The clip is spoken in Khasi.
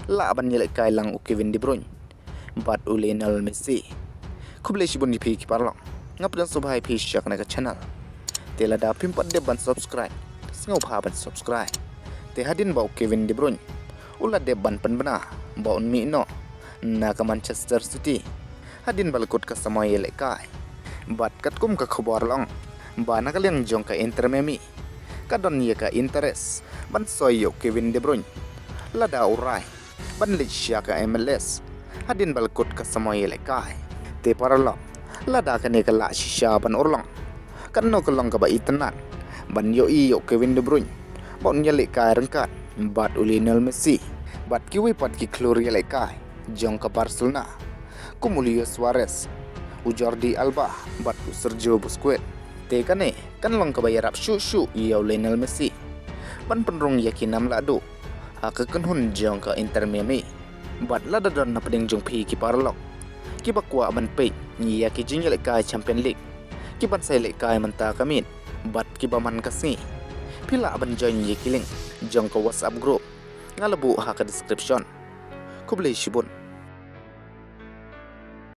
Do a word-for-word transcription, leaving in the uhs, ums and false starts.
lah ban ïalehkai lang u Kevin De Bruyne bad u Lionel Messi. Khublei shibun ïa phi ki paralok. Nga pdiang sngewbha ïa phi sha kane ka channel. Te lada phim pat dep ban subscribe, sngewbha ban subscribe. Te hadien ba u Kevin De Bruyne u la dep ban pynbna ba un mih noh na ka Manchester City hadien ba la kut ka samoi ïalehkai. Bad katkum ka khubor la ong ba na ka liang jong ka Inter Miami ka don ïa ka interest ban soi ïa u Kevin De Bruyne lada u rai ban leit sha ka M L S hadien ba la kut ka samoi ïalehkai. Te paralok, lada kane ka lah shisha ban urlong, katno ka long kaba itynnad ban ïohi ïa u Kevin De Bruyne ba un ïalehkai ryngkat bad u Lionel Messi bad kiwei pat ki khlur ïalehkai jong ka Barcelona kum u Luis Suarez, u Jordi Alba bad u Sergio Busquets. Te kane kan long kaba ïarap shuh shuh ïa u Lionel Messi ban pynrung ïa ki nam lahduh ha ka kynhun jong ka Inter Miami. Bad lada don na pdeng jong phi ki paralok kiba kwah ban peit ïa ki jingïalehkai Champion League kiban sa ïalehkai mynta ka miet bad kiba man ka sngi, phi lah ban join ïa ki link jong ka WhatsApp group nga la buh ha ka description. Khublei shibun.